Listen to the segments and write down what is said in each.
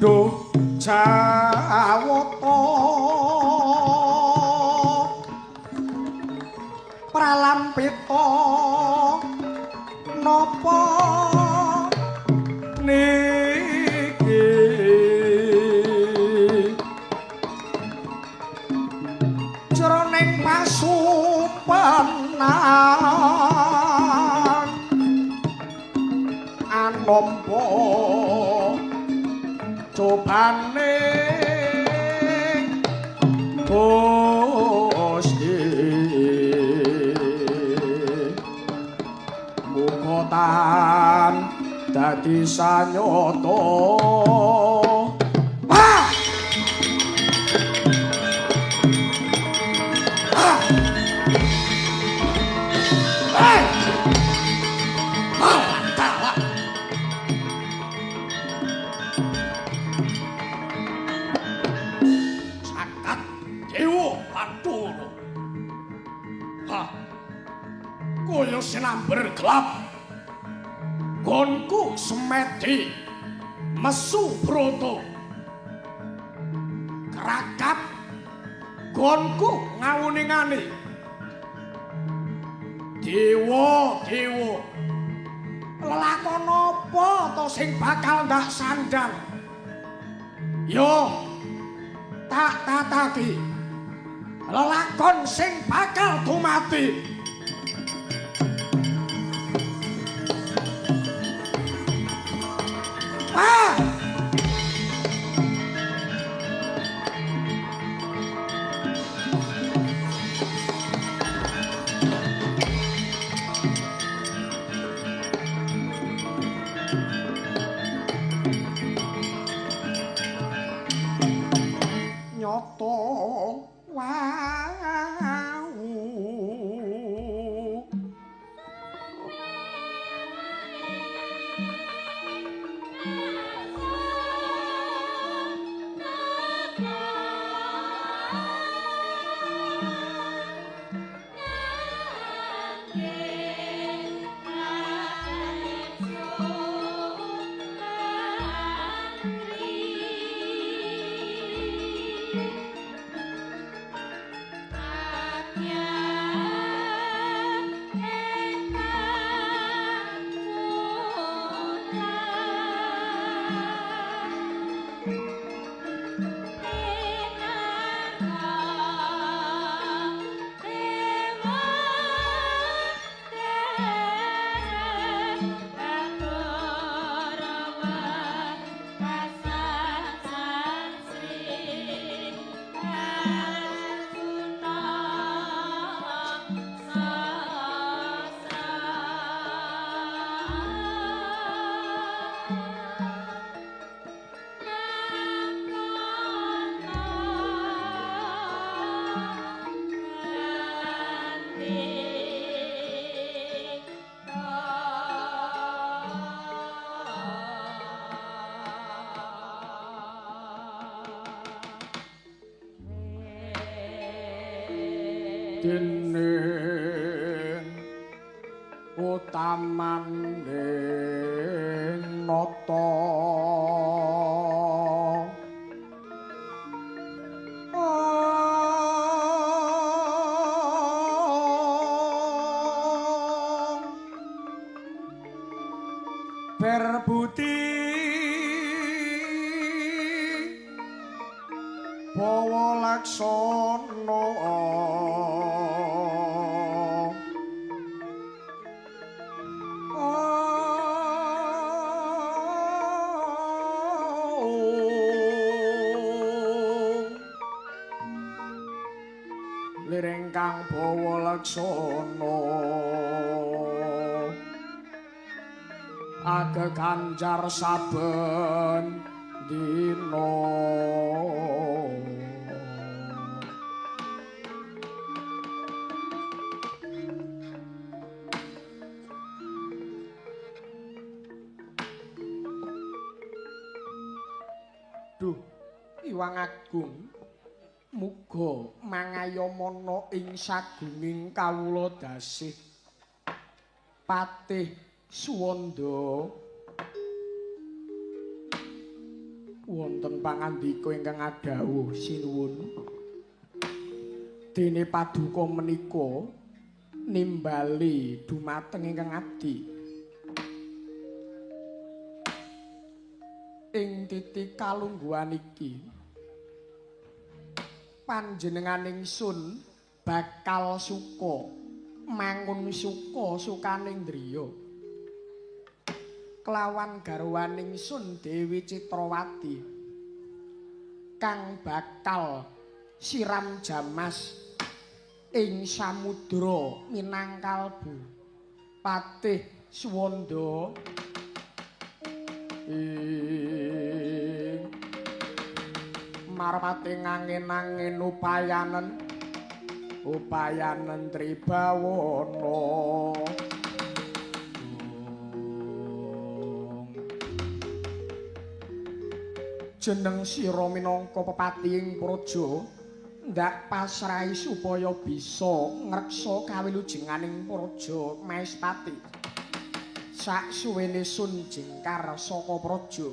Duh Jawata pralampita napa niki jroning pasumpenan anampa cobane Gusti muga tan dadi sanyata. Kaya sinamber gelap gonku semedi mesu broto kerakap gonku ngawuningane dewa dewa lelakon apa to sing bakal ndak sandang yo tak tataki lelakon sing bakal dumati. Ah! Nyoto wau dening utamaning nata berbuti bawa laksana liring kang bawa laksana ageganjar saben dina. Duh, Iwang Agung, muga mangayamana ing sagunging kawula dasih Patih Suwanda. Wonten pangandika ingkang adhawuh sinuwun. Dene paduka menika nimbali dumateng ingkang abdi. Ing titi kalungguhan iki panjenenganing sun bakal suka mangun suka sukaning driya kelawan garwaning sun Dewi Citrawati kang bakal siram jamas ing samudra Minangkalbu. Patih Suwanda ing marpati ngangen-angen upayanen upayanen tribawana. Jeneng sira minangka pepati ing praja ndak pasrahi supaya bisa ngreksa kawilujenganing praja Maespati. Saksuwene sun jengkar saka praja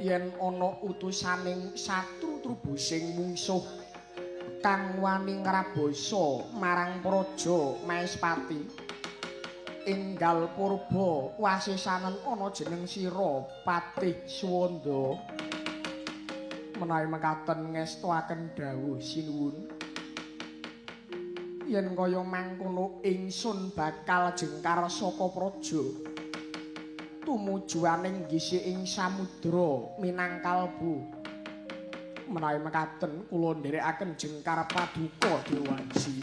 yen ana utusaning satru trubusing mungsuh kang wani ngrabasa marang praja Maespati, enggal purba wasisanen ana jeneng sira Patih Suwanda. Menawi mekaten ngestuaken dawuh sinuwun, yen kaya mangkono ingsun bakal jengkar saka praja tumujuaning ngisih ing samudra Minangkalbu. Menawi mekaten kula nderekaken jengkar paduka Dewaji.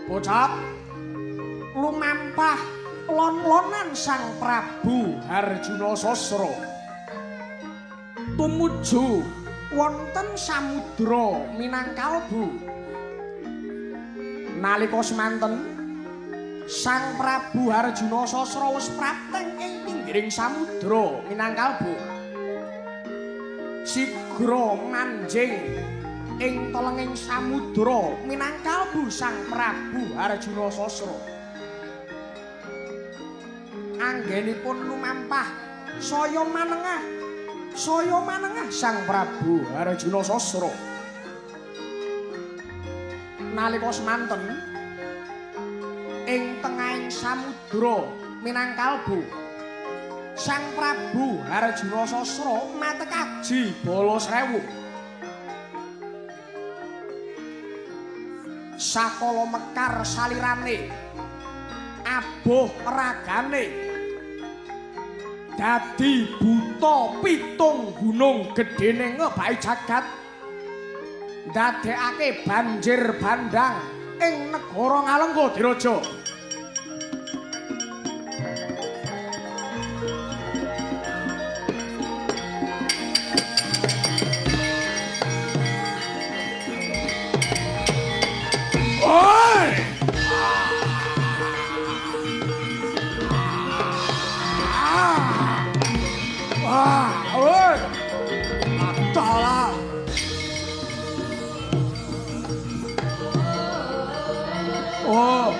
Bocah lumampah lon-lonan Sang Prabu Harjuna Sasra tumuju wonten samudra Minangkalbu. Nalika semanten Sang Prabu Harjuna Sasra wis prapteng ing pinggiring samudra Minangkalbu. Sigra manjing ing telenging samudra Minangkalbu Sang Prabu Harjuna Sasra. Anggenipun lumampah saya manengah Sang Prabu Harjuna Sasra. Nalika semanten ing tengahing samudra Minangkalbu Sang Prabu Harjuna Sasra matekaji bala sewu. Sakala mekar salirane, aboh ragane, dadi buta pitung gunung gedene ngebaki jagat, ndadekake banjir bandang ing negara Ngalengka Diraja. Oh.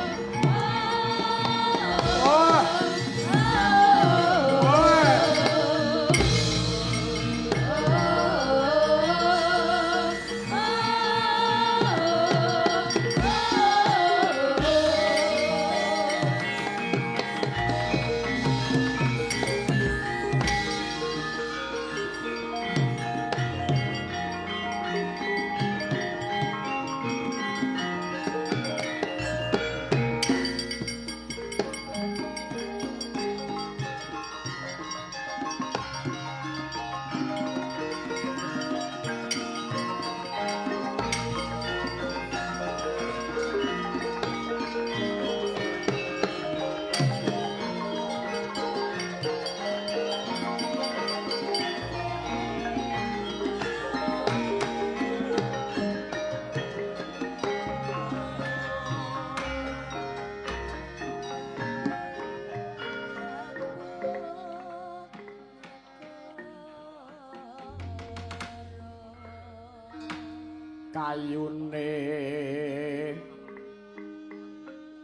Kayune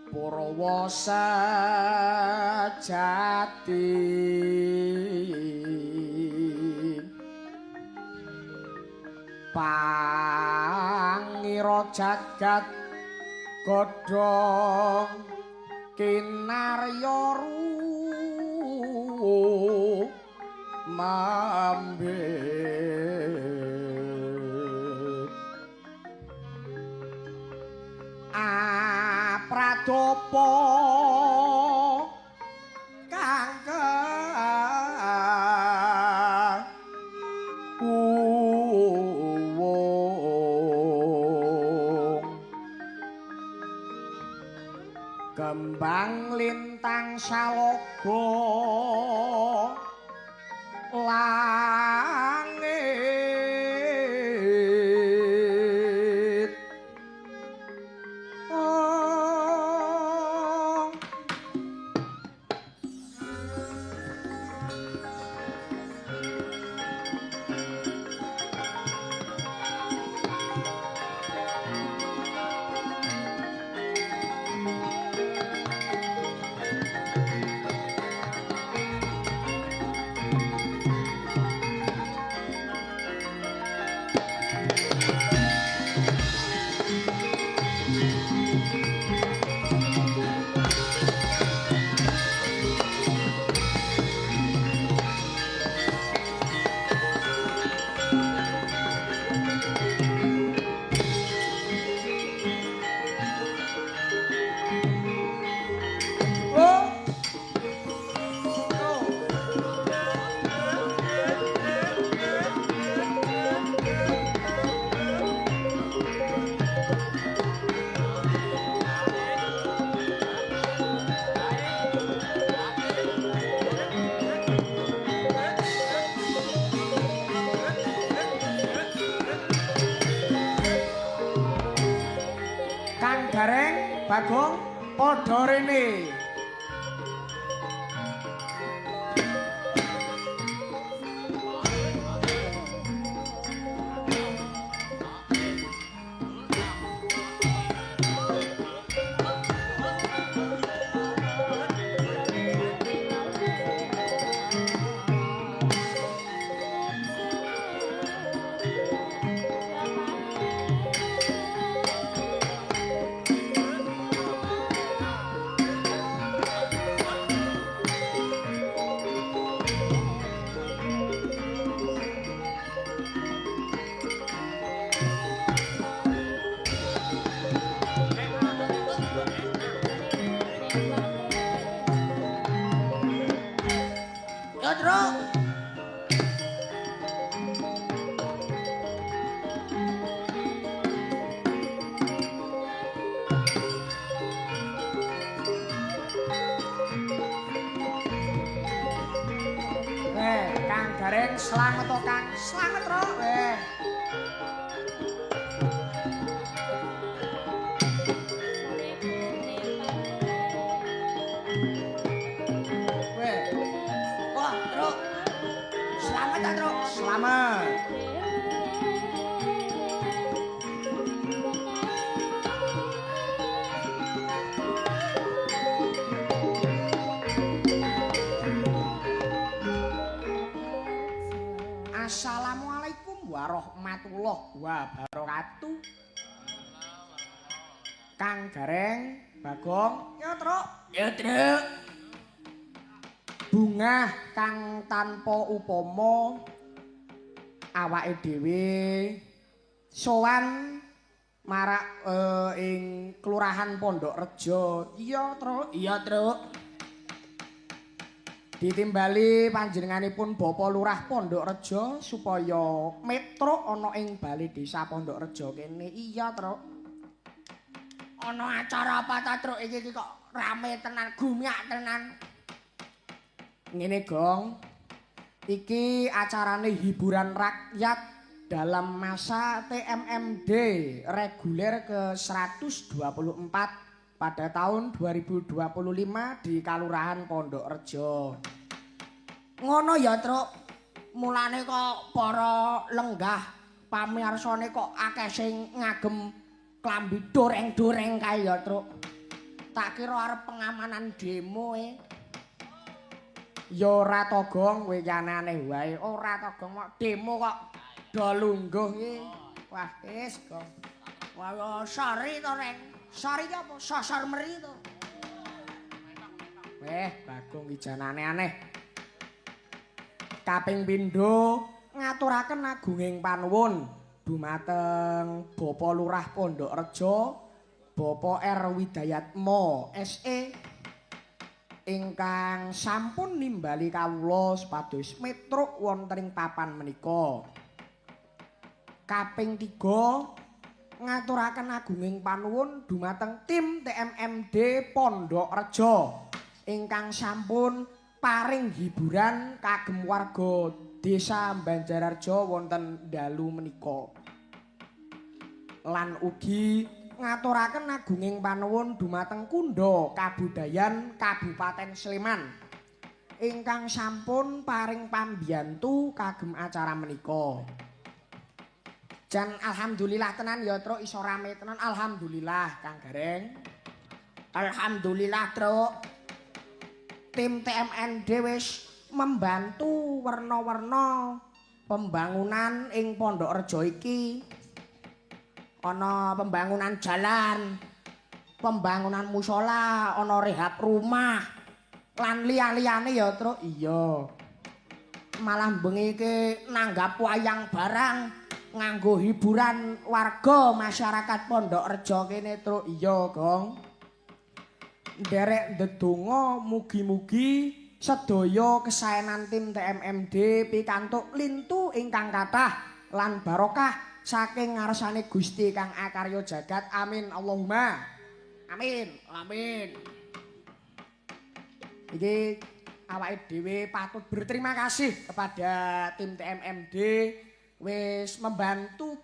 Purwa sejati pangira jagat godhong kinarya mambe apradopo kang kuwung kembang lintang salogo langit. Oh. Kang Gareng, Bagong, padha rene. Kang Gareng slamet to Kang, slamet ro. Wah, Truk. Slamet ta, Truk? Slamet. Assalamualaikum warahmatullahi wabarakatuh. Kang Gareng, Bagong, ya Truk. Ya Truk. Bungah kang tanpa upama awake dhewe sowan marak ing Kelurahan Pondok Rejo. Iya Truk, iya Truk. Ditimbali panjenenganipun Bapak Lurah Pondok Rejo supaya metruk ana ing bale desa Pondok Rejo kene. Iya, Truk. Ana acara apa ta, Truk? Iki kok rame tenan, gumyak tenan. Ngene, Gong. Iki acarane hiburan rakyat dalam masa TMMD reguler ke 124 pada tahun 2025 di Kalurahan Pondok Rejo. Ngono ya, Truk. Mulane kok para lenggah Pamiarsane kok akeh sing ngagem klambi doreng-doreng kae ya, Truk. Tak kira arep pengamanan demo e. Ya ora to, Gong, kowe iki aneh wae. Ora to, Gong, kok demo kok do lungguh iki. Wah, wis, Gong. Wah, sorry to, Reng. Sorry ki apa? Sosor meri to. Weh, Bagong iki jan aneh-aneh. Kaping pindho ngaturaken agunging panuwun dumateng Bapak Lurah Pondok Rejo, Bapak R Widayatmo SE ingkang sampun nimbali kawula supados metruk wonten ing papan menika. Kaping 3 ngaturaken agunging panuwun dumateng tim TMMD Pondok Rejo ingkang sampun paring hiburan kagem warga Desa Banjarharjo wonten dalu menika. Lan ugi ngaturaken agunging panuwun dumateng Kundha Kabudayan Kabupaten Sleman ingkang sampun paring pambiyantu kagem acara menika. Jan alhamdulillah tenan ya, Truk, iso rame tenan. Alhamdulillah, Kang Gareng. Alhamdulillah, Truk. Tim TMND wis membantu werna-werna pembangunan ing Pondok Rejo iki. Ana pembangunan jalan, pembangunan musala, ana rehab rumah, lan liya-liyane ya, Truk. Iya. Malah bengi iki nanggap wayang barang nganggo hiburan warga masyarakat Pondok Rejo kene, Truk. Iya, Gong. Nderek ndedonga mugi-mugi sedaya kesaenan tim TMMD pikantuk lintu ingkang kathah lan barokah saking ngarsane Gusti kang akarya jagat. Amin Allahumma. Amin. Amin. Iki awake dhewe patut berterima kasih kepada tim TMMD wis membantu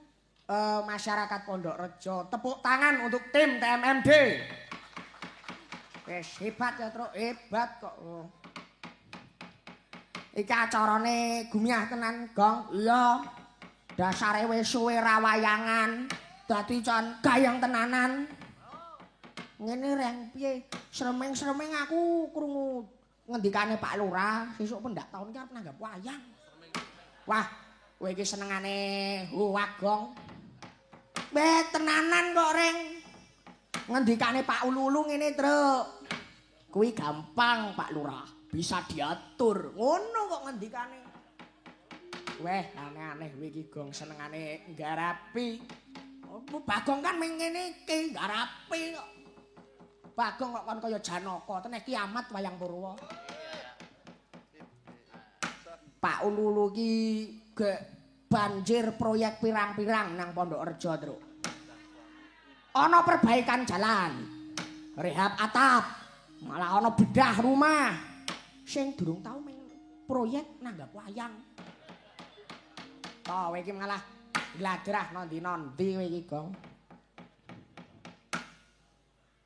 masyarakat Pondok Rejo. Tepuk tangan untuk tim TMMD. Wis hebat ya, Truk, hebat kok. Iki acarane gumiah tenan, Gong. Iya. Dasare wis suwe ra wayangan, dadi can gayeng tenanan. Ngene Reng, piye? Sremeng-sremeng aku krungu ngendikane Pak Lurah, sesuk pendak taun iki arep nanggap wayang. Wah, kowe iki senengane huwak, Gong. Weh, tenanan kok, Reng. Ngendikane Pak Ulu-ulu ngene, Truk. Kuwi gampang, Pak Lurah, bisa diatur. Ngono kok ngendikane. Weh, aneh-aneh kowe iki, Gong, senengane nggarapi. Bagong kan ming ngene iki nggarapi kok. Bagong kok kon kaya Janaka, teneh kiamat wayang Purwa. Pak Ulu-ulu iki gek banjir proyek pirang-pirang nang Pondok Rejo, Truk. Ana perbaikan jalan, rehab atap, malah ana bedah rumah. Sing durung tau ming proyek nanggap wayang. To, kowe iki malah gladrah nondi-nondi kowe iki, Gong.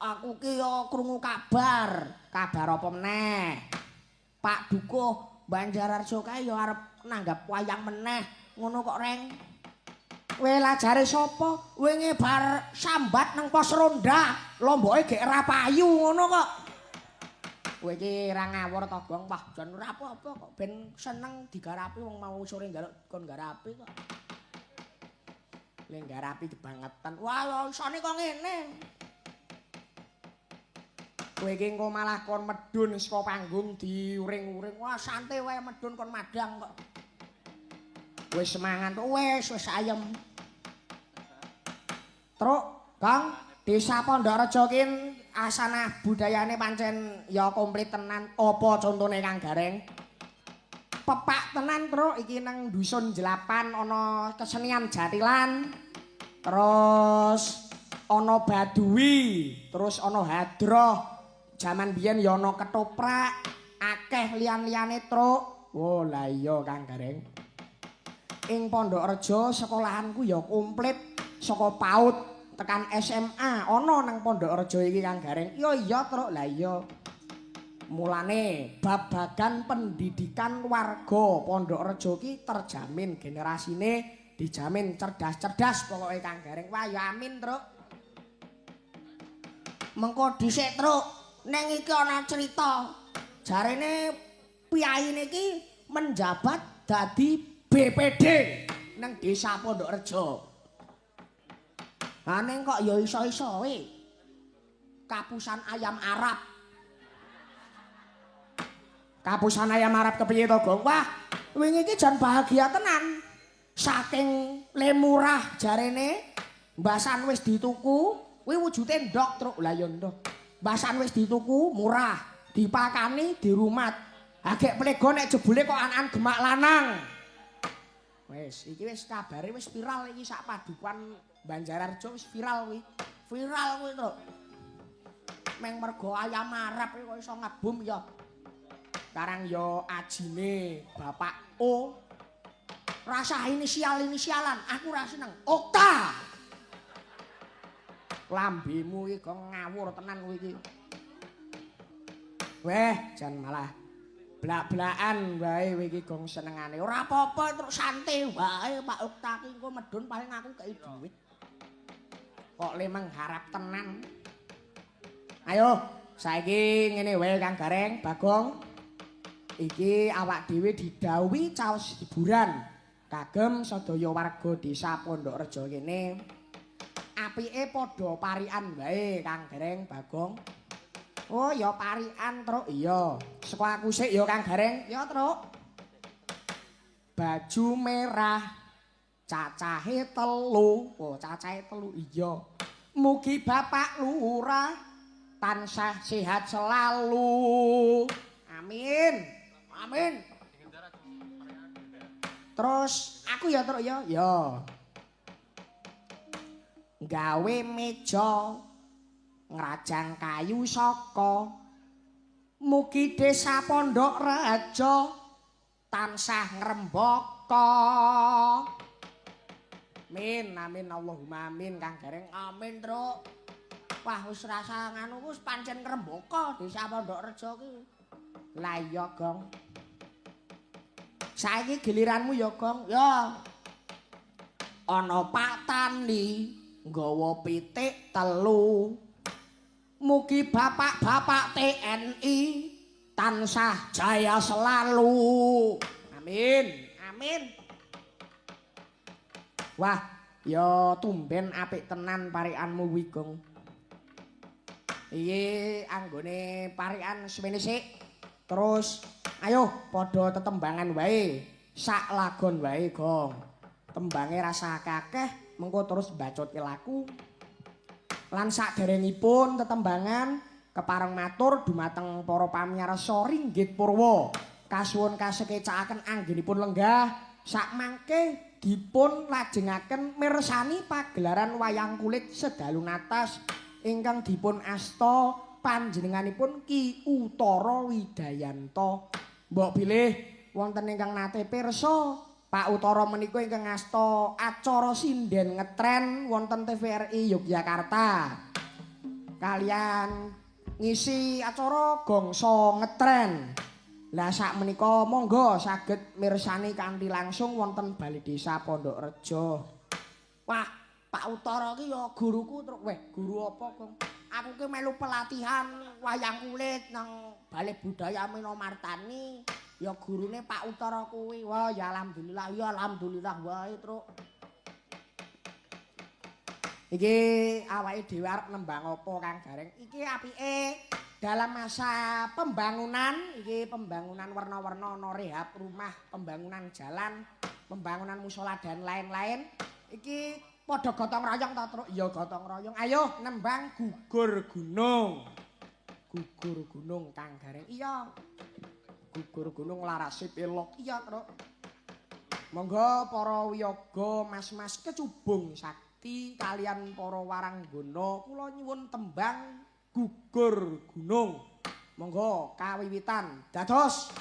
Aku ki yo krungu kabar. Kabar apa meneh? Pak Dukuh Banjarharjo kae yo arep nanggap wayang meneh. Ngono kok, Reng. Kowe lajare sapa? Wingi bar sambat nang pos ronda, lomboke gek ra payu ngono kok. Kowe iki ra ngawur to, Gong? Wah, jan ora apa-apa kok, ben seneng digarapi wong mau sore njaluk kon garapi kok. Le garapi kebangetan. Wah, isone kok ngene. Kowe iki engko malah kon medhun saka panggung diuring-uring. Wah, santai wae medhun kon madang kok. Wis semangat, wis ayem. Truk, Gong, Desa Pondok Rejo ki asanah budayane pancen ya komplit tenan. Apa contone, Kang Gareng? Pepak tenan, Truk, iki nang dusun Jelapan ana kesenian jatilan. Terus ana baduwi, terus ana hadroh. Jaman biyen ya ana ketoprak, akeh liyan-liyane, Truk. Oh, lah iya, Kang Gareng. Ing Pondok Rejo sekolahanku ya komplit saka PAUD tekan SMA ana nang Pondok Rejo iki, Kang Gareng. Iya iya, Truk. Lah iya. Mulane babagan pendidikan warga Pondok Rejo iki terjamin generasine Dijamin cerdas-cerdas pokoke Kang Gareng. Wah ya amin, Truk. Mengko dhisik, Truk. Neng iki ana cerita. Jarene piyai niki menjabat dadi BPD nang Desa Pondokrejo. Ha ning kok ya iso-iso we. Kapusan ayam Arab. Kapusan ayam Arab kepiye to, Gong? Wah, wingi iki jan bahagia tenan. Saking le murah jarene, mbasan wis dituku, kuwi wujude ndok, Truk. Lah ya ndok. Mbasan wis dituku murah, dipakani dirumat. Agek plego nek jebule kok anan gemak lanang. Wis, iki wis kabare wis viral iki sak padukuan Banjararjo wis viral kuwi. Viral kuwi, Truk. Meng mergo ayam Arab iki kok iso ngebum ya. Karang ya ajine Bapak O. Rasah inisial-inisialan, aku ra seneng. Okta. Lambemu iki kok ngawur tenan kowe iki. Weh, jan malah blak-blakan wae kowe iki gong senengane. Ora apa-apa terus santai wae Pak Okta ki engko medhun paling aku kei dhuwit. Kok le mengharap tenan. Ayo, saiki ngene wae Kang Gareng, Bagong. Iki awak dhewe didhawuhi caos hiburan kagem sedaya warga Desa Pondokrejo kene. Apike padha parikan wae Kang Gareng, Bagong. Oh ya parikan, Truk. Iya. Saka aku sik ya Kang Gareng. Ya, Truk. Baju merah cacahe 3. Oh, cacahe 3. Iya. Mugi Bapak Lurah tansah sehat selalu. Amin. Amin. Terus aku ya, Truk ya. Ya. Gawe meja ngrajang kayu saka. Mugi Desa Pondokrejo tansah ngrembaka. Amin, amin Allahumma amin Kang Gareng. Amin, Truk. Wah, wis rasa nganu wis pancen ngrembaka Desa Pondokrejo ki. Lah iya, Gong. Saiki giliranmu ya, Gong. Ya. Ana Pak Tani nggawa pitik 3. Mugi bapak-bapak TNI tansah jaya selalu. Amin. Amin. Wah, ya tumben apik tenan parikanmu kuwi, Gong. Iki anggone parikan semene sik. Terus ayo padha tetembangan wae. Sak lagon wae, Gong. Tembange rasa akeh, mengko terus mbacutke laku. Lan saderengipun tetembangan kepareng matur dumateng para pamirsa ringgit purwa. Kasuwun kasekecakaken anggenipun lenggah sakmangke dipun lajengaken mirsani pagelaran wayang kulit sedalu natas ingkang dipun asta panjenenganipun Ki Utara Widayanto. Mbok bilih wonten ingkang nate pirsa Pak Utara menika ingkang ngasta acara sinden ngetren wonten TVRI Yogyakarta. Kalian ngisi acara gongso ngetren. Lah sak menika monggo saged mirsani kanthi langsung wonten Balai Desa Pondokrejo. Wah, Pak Utara ki ya guruku, Truk. Weh, guru apa, Gong? Aku ki melu pelatihan wayang kulit nang Balai Budaya Minomartani. Ya gurune Pak Utara kuwi. Wah, ya alhamdulillah, ya alhamdulillah wae, Truk. Iki awake dhewe arep nembang apa, Kang Gareng? Iki apike dalam masa pembangunan, iki pembangunan warna-warna ana rehab rumah, pembangunan jalan, pembangunan musala dan lain-lain. Iki padha gotong royong ta, Truk? Ya gotong royong. Ayo nembang gugur gunung. Gugur gunung Kang Gareng. Iya. Gugur gunung larase pelok. Iya, Truk. Monggo para wiyaga mas-mas kecubung sakti kalian para waranggana kula nyuwun tembang gugur gunung. Monggo kawiwitan dados.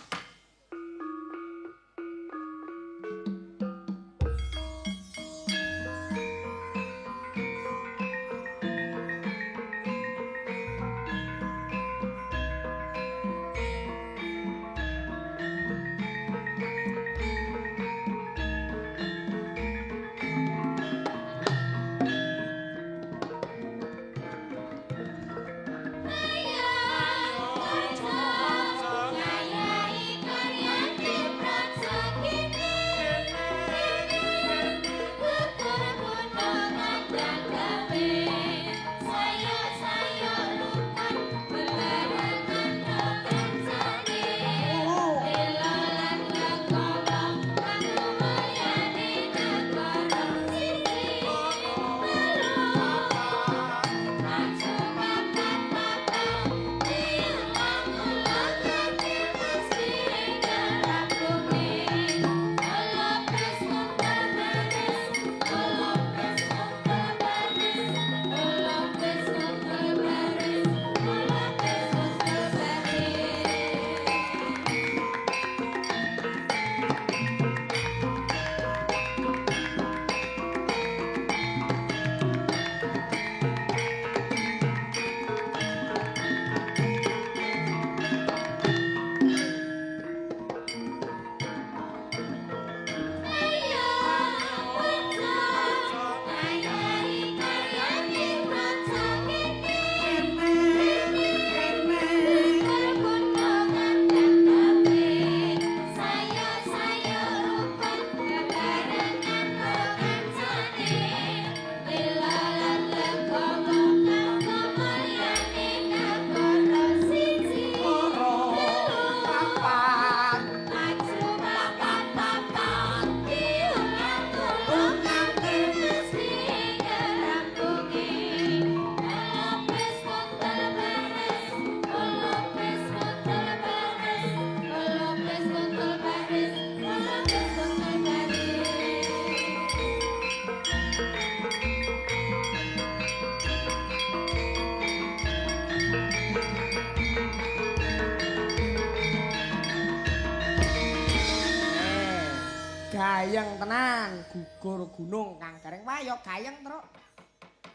Gayeng tenan, gugur gunung Kang Gareng. Wah ya gayeng, Truk.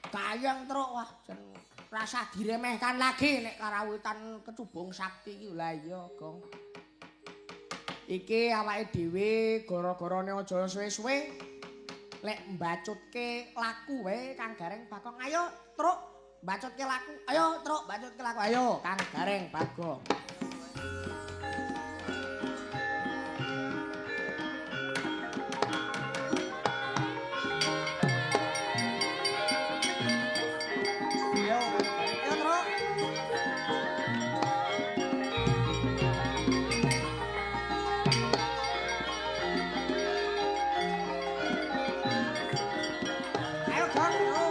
Gayeng, Truk. Wah, jan rasah diremehkan lagi nek karawitan Kecubung Sakti iki. Lah iya, Gong. Iki awake dhewe gara-garane aja suwe-suwe lek mbacutke laku wae Kang Gareng Bagong. Ayo, Truk, mbacutke laku. Ayo, Truk, mbacutke laku. Ayo, Kang Gareng Bagong. Ayo, ayo, Truk. Ayo, Gong. Ayo.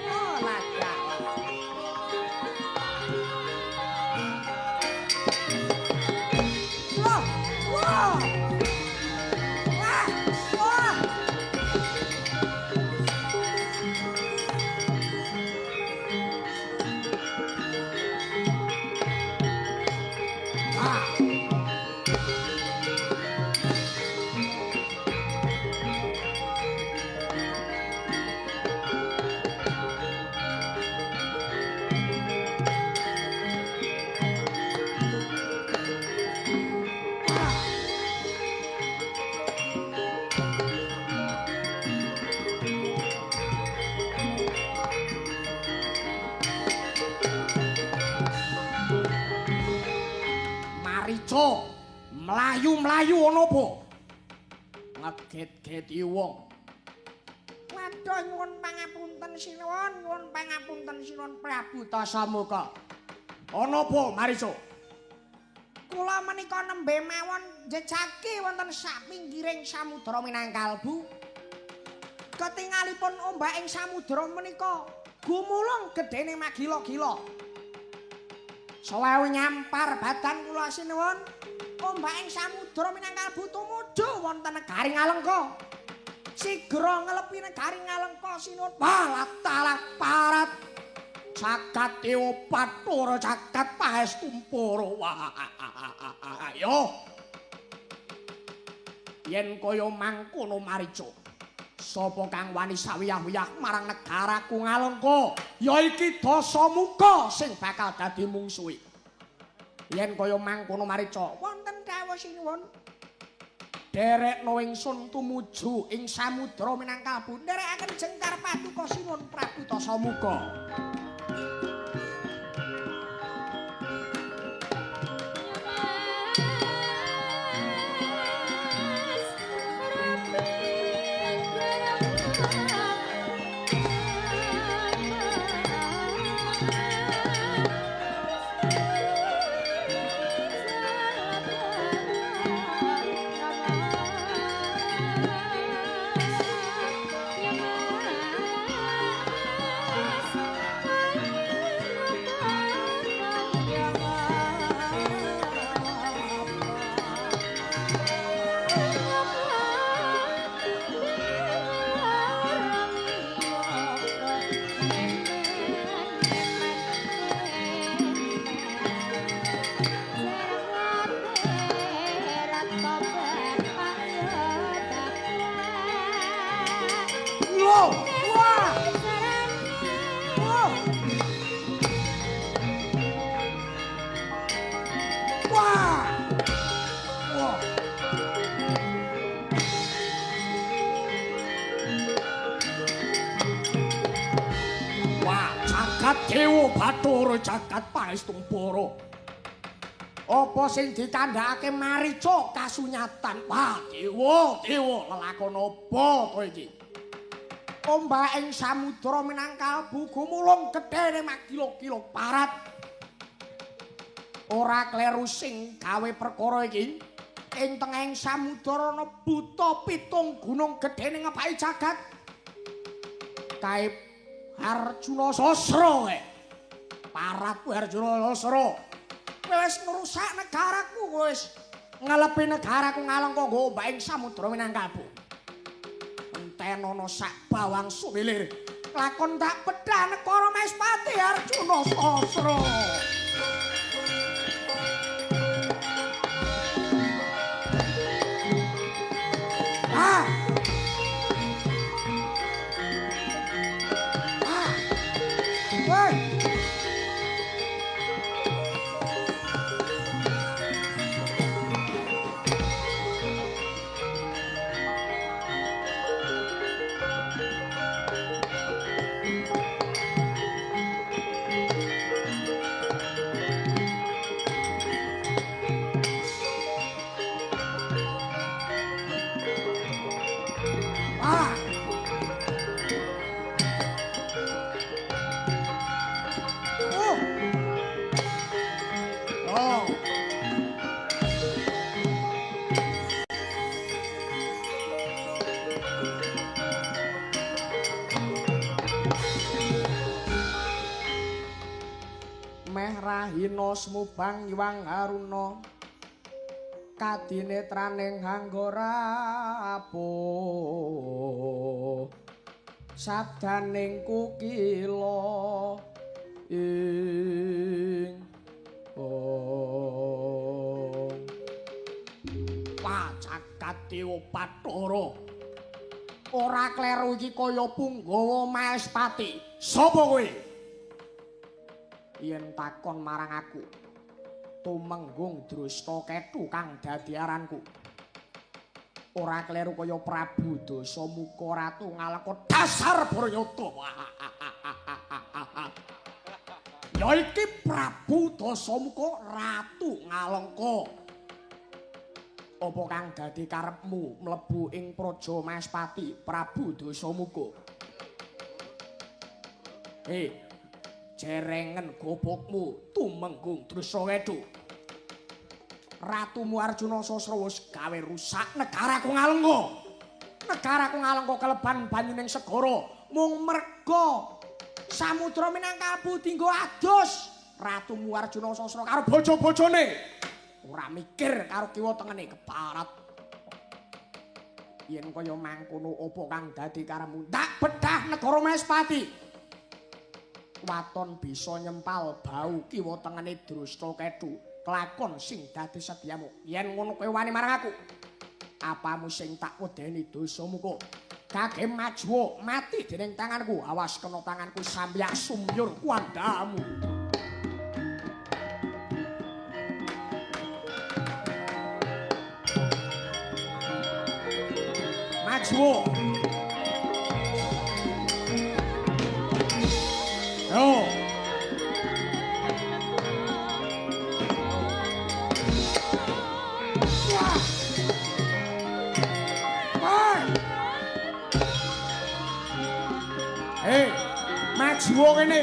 Oh, lagak. Wah, wah. Wah, wah. Ah. Marica, mlayu-mlayu ana apa? Ngeget-geti wong. Waduh, nyuwun pangapunten sinuwun, nyuwun pangapunten sinuwun Prabu Dasamuka. Ana apa, Marica? Kula menika nembe mawon jejaki wonten sak pinggiring samudra Minangkalbu. Ketingalipun ombak ing samudra menika gumulung gedene magila-gila. Sawewu nyampar badan kula sinuwun, ombak ing samudra Minangkalbu tumuju wonten negari Ngalengka. Sigra ngelepi negari Ngalengka sinuwun. Wah, latalah parat. Jagat Dewa Bathara jagat paestumpara. Wah, ayo. Yen kaya mangkono Marica, sapa kang wani sawiyah-wiyah marang negaraku Ngalengka? Ya iki Dasamuka sing bakal dadi mungsuhe. Yen kaya mangkono Marica, wonten dawuh sinuwun. Derekno ingsun tumuju ing samudra Minangkalbu, nderekaken jengkar paduka sinuwun Prabu Dasamuka. Wah! Wah! Jagat Dewa Bathara jagat pangestu para. Apa sing dikandhakake Marica kasunyatan? Wah, dewa, dewa lelakon apa to iki? Ombak ing samudra minangkalbu gumulung gedene makilo-kilo parat. Ora kleru sing gawe perkara iki. Ing tengahing samudra ana buta pitung gunung gedene ngepaki jagat. Kae Arjuna Sasra kae. Parat kuwi Arjuna Sasra. Kowe wis ngrusak negaraku, kowe wis ngelepi negaraku Ngalengka nggo ombak ing samudra minangkalbu. Entenono sak bawang suwilir. Lakon tak pedhah negara Maespati Arjuna Sasra. Ah. Ah. Woi. Ah. Oh. Oh. Meh rahina smubang Hyang Haruna kadinetraning Hanggara apuh sabdaning kukila ing ong. Wah, jagat Dewa Bathara. Ora kleru iki kaya punggawa Maespati. Sapa kowe? Yen takon marang aku, Tumenggung Drusta Ketu kang dadi aranku. Ora kleru kaya Prabu Dasamuka Ratu Ngalengka dasar Brayata. Ya iki Prabu Dasamuka Ratu Ngalengka. Apa kang dadi karepmu mlebu ing Praja Maespati Prabu Dasamuka? Jerengen gobokmu Tumenggung Drusta Ketu. Ratumu Arjuna Sasra wis gawe rusak negaraku Ngalengka. Negaraku Ngalengka keleban banyuning segara mung merga samudra minangkalbu dinggo adus. Ratumu Arjuna Sasra karo bojo-bojone ora mikir karo kiwa tengene keparat. Yen kaya mangkono apa kang dadi karepmu? Tak bedah negara Maespati. Waton bisa nyempal bau kiwa tengene Drusta Ketu. Kelakon sing dadi sediamu. Yen ngono kowe wani marang aku. Apamu sing tak wedeni Dasamuka? Kage majuwa mati dening tanganku. Awas kena tanganku sampiyak sumyur kuandamu. Majuwa. Yo. Hei, maju kene.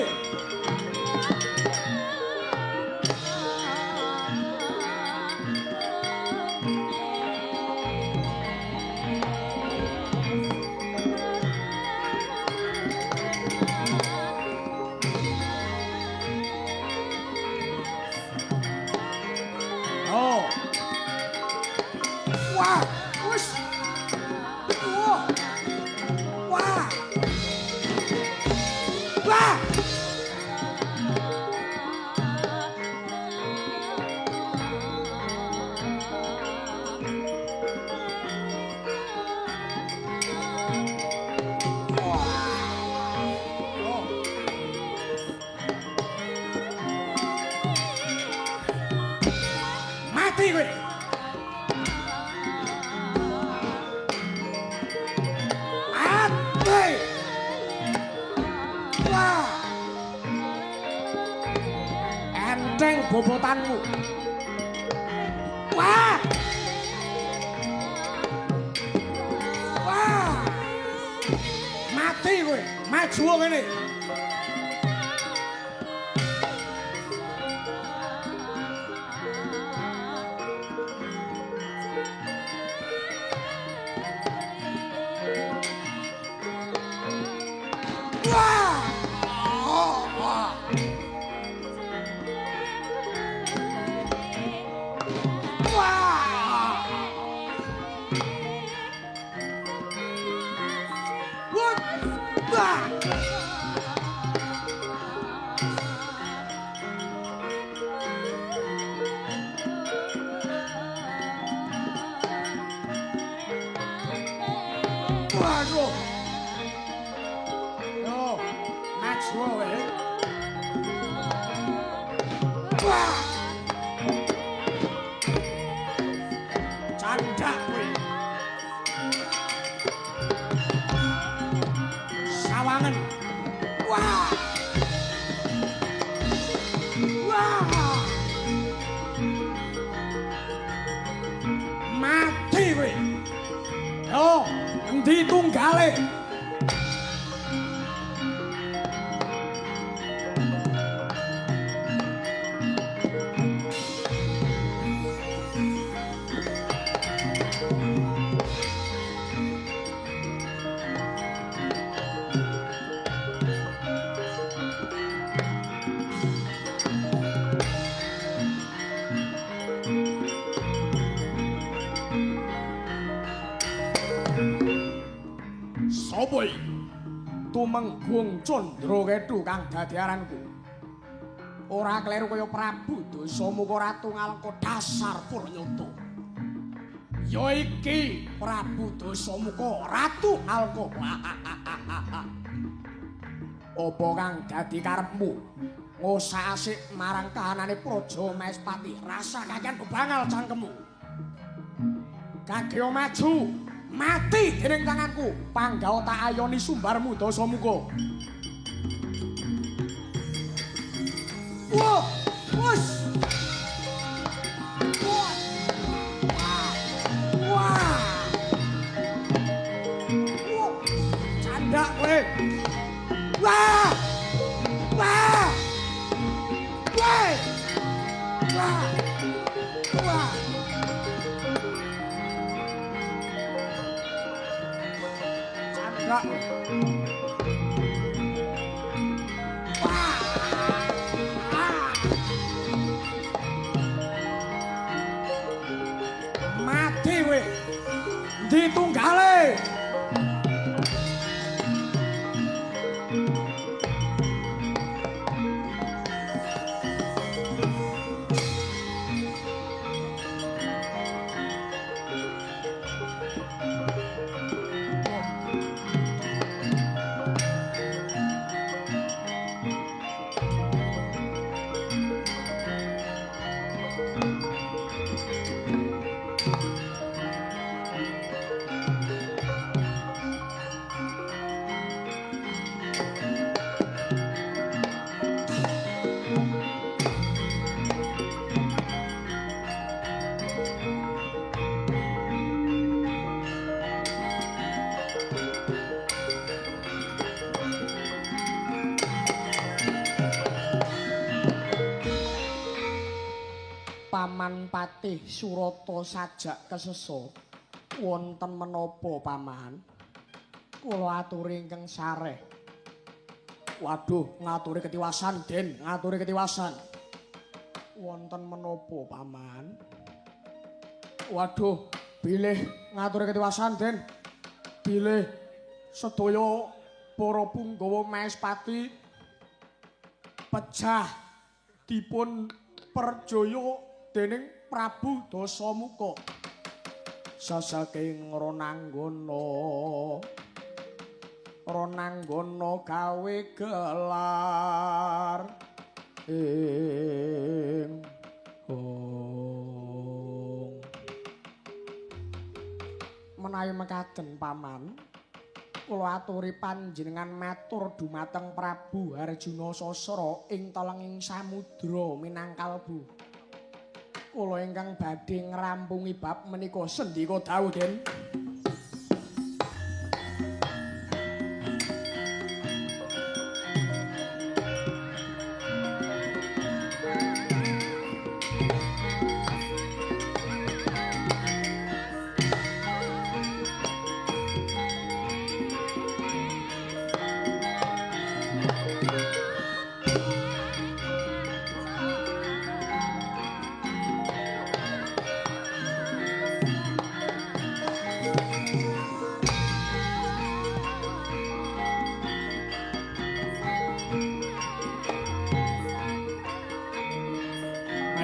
Oh. Wah, wis. Wah. Wah. Wah. bobotanmu. Wah! Wah! Mati kowe, maju ngene. Waduh. Yo, maju kowe. Wah. Candak kowe. Sawangen. Wah. Wah. Mati kowe. Yo, endi tunggale? Sapa iki? Tumenggung Candra Ketu kang dadi aranku. Ora kleru kaya Prabu Dasamuka Ratu Ngalengka dasar purnyata. Ya iki Prabu Dasamuka Ratu Ngalengka. Apa kang dadi karepmu? Ngosak-asik marang kahanane Praja Maespati, rasa kakean bebangal cangkemmu. Kageo maju, mati dening tanganku, panggawa tak ayoni sumbarmu Dasamuka. Wah, wus. Wah. Wah. Wah. Candak kowe. Wah. Wah. Wah. Wah. Wah. Candak kowe. Wah. Mati kowe. Endi tunggale? Paman Patih Surata sajak kesesa. Wonten menapa paman? Kula aturi ingkang sareh. Waduh, ngaturi ketiwasan, Den, ngaturi ketiwasan. Wonten menapa paman? Waduh, bilih ngaturi ketiwasan, Den. Bilih sedaya para punggawa Maespati pejah dipun perjaya dening Prabu Dasamuka. Sasaking Ronanggana, Ronanggana gawe gelar ing gong. Menawi mekaten paman, Kula aturi panjenengan matur dumateng Prabu Arjuna Sasra ing telenging samudra Minangkalbu. Kula ingkang badhe ngrampungi bab menika sendika dawuh, Den.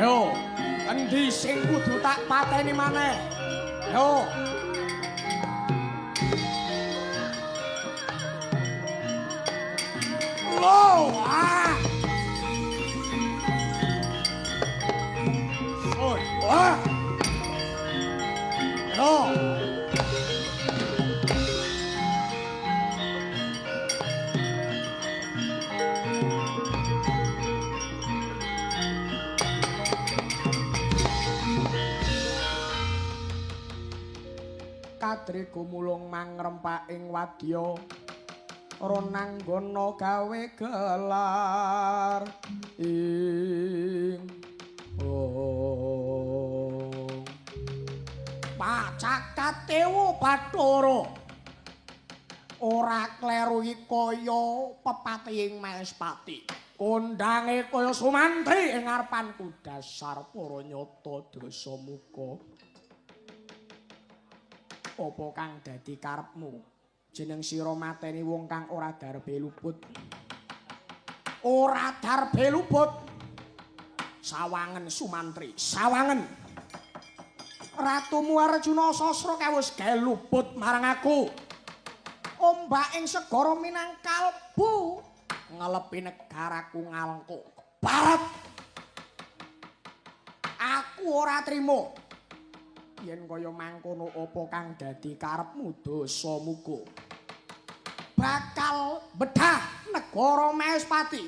Ayo, endi sing kudu tak pateni maneh? Ayo. Lo, ah. Oi, ah. Ayo. Kadri gumulung mangrempak ing wadya ronanggana gawe gelar ing oh Pacakatewa Bathara ora kleru iki kaya pepati ing Maespati kondange kaya Sumantri ing ngarepanku dasar para nyata Dasamuka. Apa kang dadi karepmu? Jeneng sira mateni wong kang ora darbe luput. Ora darbe luput. Sawangen Sumantri, sawangen. Ratumu Arjuna Sasra kawis gawe luput marang aku. Ombak ing segara Minangkalbu ngelepi negaraku ngalengkuk kebarat. Aku ora trimo. Yen kaya mangkono apa kang dadi karepmu Dasamuka bakal bedah negara Maespati.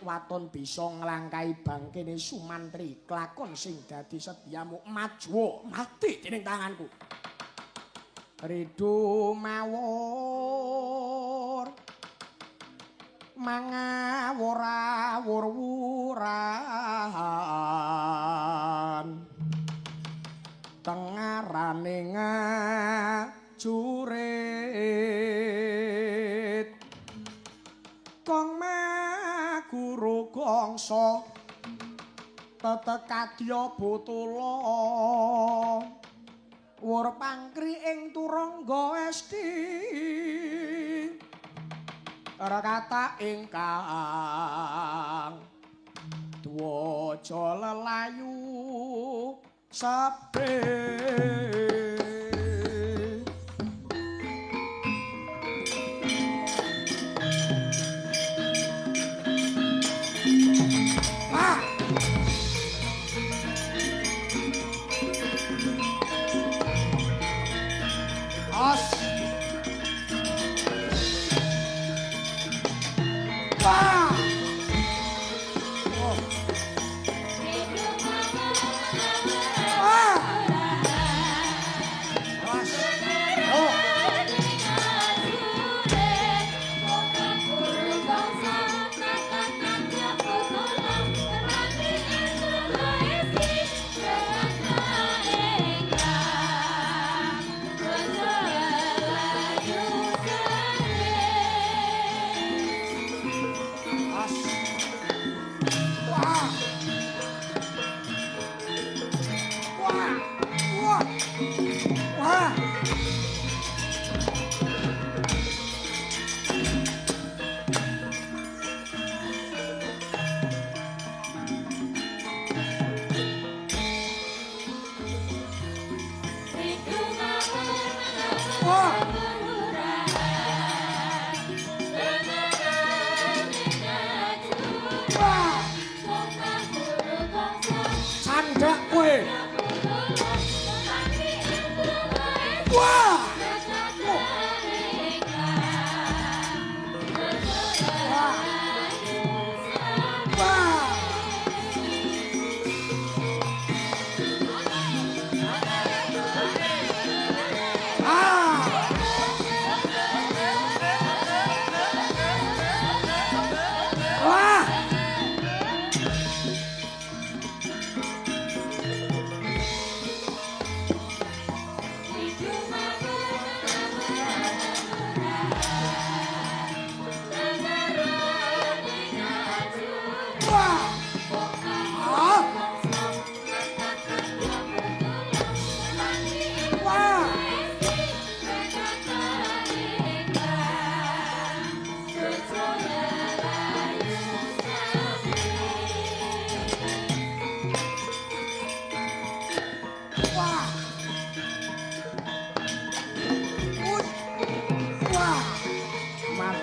Waton bisa nglangkai bangkene Sumantri klakon sing dadi sediamu majuwa mati dening tanganku. Ridho mawur mangawur-awur wurahan tengarane ngajurit kong maguru gongso tetekadya botula wur pangkri ing turangga esti rekata ingkang dwaja lelayu sabe. Ah! As. Ah! Oh. Ah!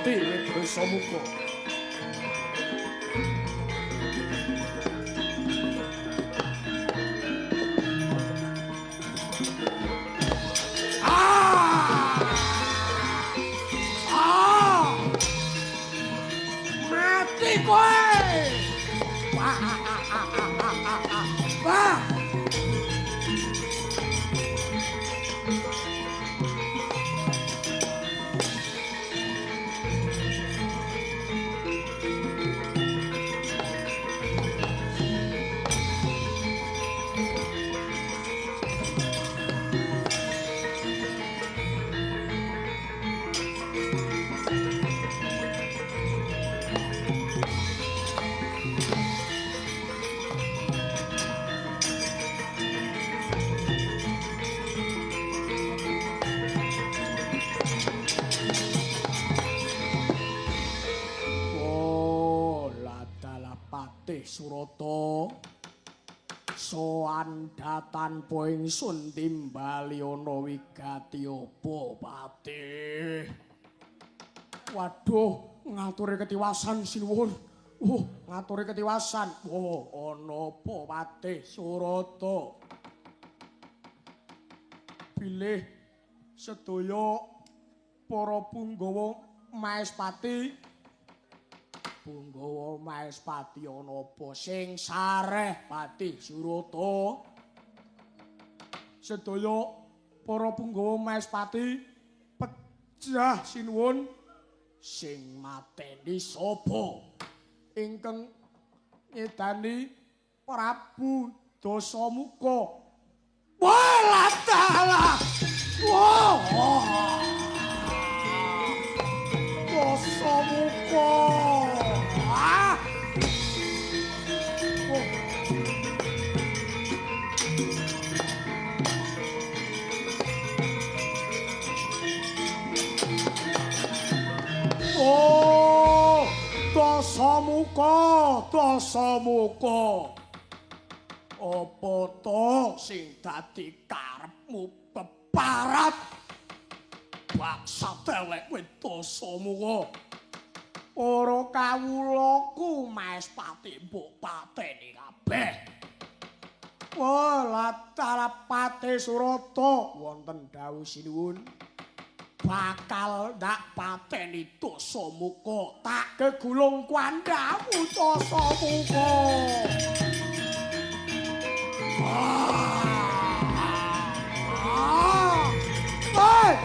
Mati kowe Dasamuka. Ah! Ah! Mati kowe. Wah! Wah! Surata sowan tanpa ingsun timbali ana wigati apa Patih. Waduh, ngaturi ketiwasan sinuwun. Ngaturi ketiwasan. Oh, ana apa Patih Surata? Bilih sedaya para punggawa Maespati. Punggawa Maespati ana apa sing sareh Patih Surata? Sedaya para punggawa Maespati pejah sinuwun. Sing mateni sapa? Ingkang nyedani Prabu Dasamuka. Wah, dalah. Wah. Dasamuka. Ah. Oh. Oh, Dasamuka, Dasamuka. Apa to sing dadi karepmu peparat? Baksa telek kowe Dasamuka. Para kawulaku Maespati mbok pateni kabeh. Wah, latala Patih Surata wonten dawuh sinuwun. Bakal ndak pateni Dasamuka, tak gegulung kuandhamu Dasamuka. Ah! Ah!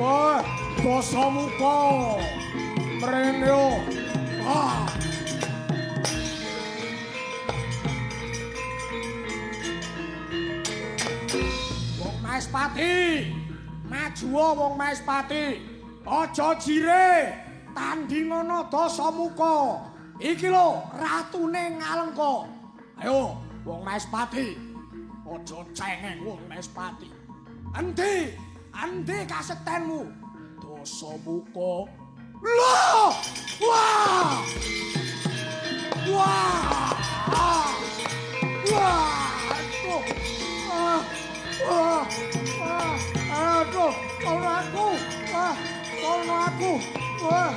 Wah, Dasamuka mrene. Ah. Wong Maespati, majuwa wong Maespati. Aja jire, tandingono Dasamuka. Iki lho ratune Ngalengka. Ayo wong Maespati. Aja cengeng wong Maespati. Endi? Endi kasektenmu? Dasamuka. Lho! Wah! Wah! Wah! Aduh! Ah! Ah! Ah! Aduh! Tolong aku! Ah! Tolong aku! Wah!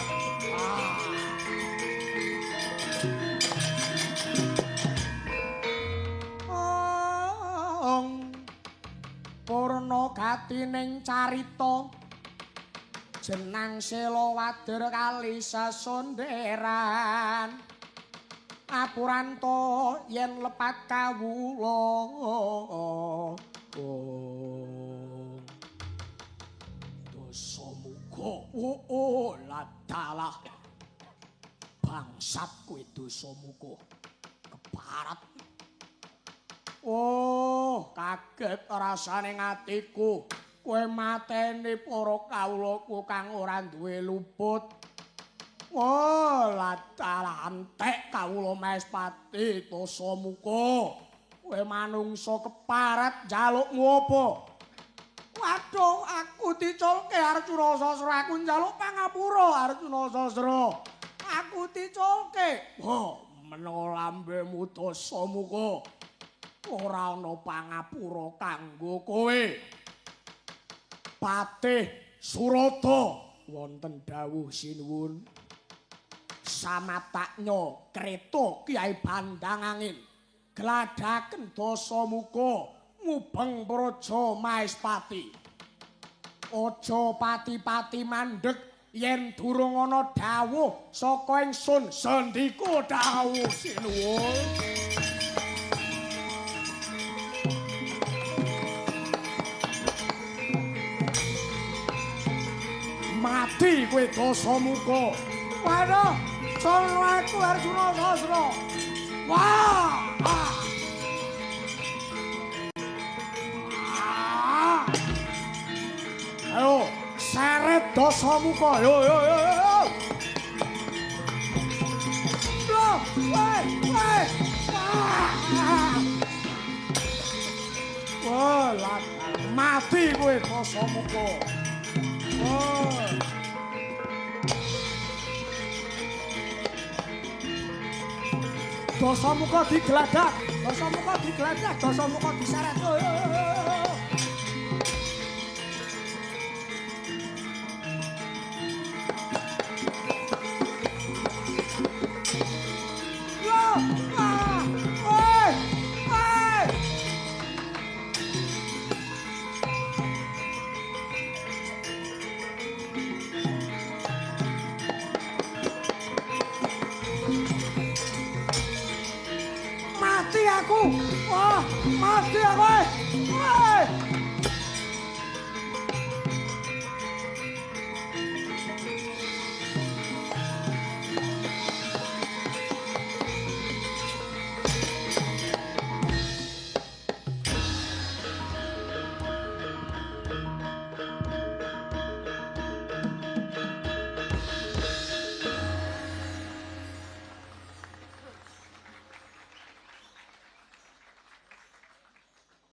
Ah! Purna gatining carita jenang sela wader kali sesonderan apuranta yen lepat kawula. Dasamuka oh ladalah bangsat kowe Dasamuka keparat. Oh, kaget rasane atiku. Kowe mateni para kawulaku kang ora duwe luput. Oh, ladalah entek kawula Maespati Dasamuka. Kowe manungsa keparat njalukmu apa? Waduh, aku diculke Arjuna Sasra, aku njaluk pangapura Arjuna Sasra. Aku diculke. Wah, menawa lambemu Dasamuka ora ana pangapura kanggo kowe. Patih Surata wonten dawuh sinuwun. Samataknya kreta Kyai Bandang Angin gladhaken Dasamuka mubeng praja Maespati. Aja pati-pati mandheg yen durung ana dawuh saka ingsun. Sendika dawuh sinuwun. Mati kowe Dasamuka. Waduh, sono aku Arjuna Sasra. Wah! Ayo, seret Dasamuka. Yo yo yo yo. Loh, weh, weh. Wah, mati kowe Dasamuka. Wah. Dasamuka digladak, Dasamuka digladak, Dasamuka diseret. Yo yo yo. Mati aku. Wah, mati aku.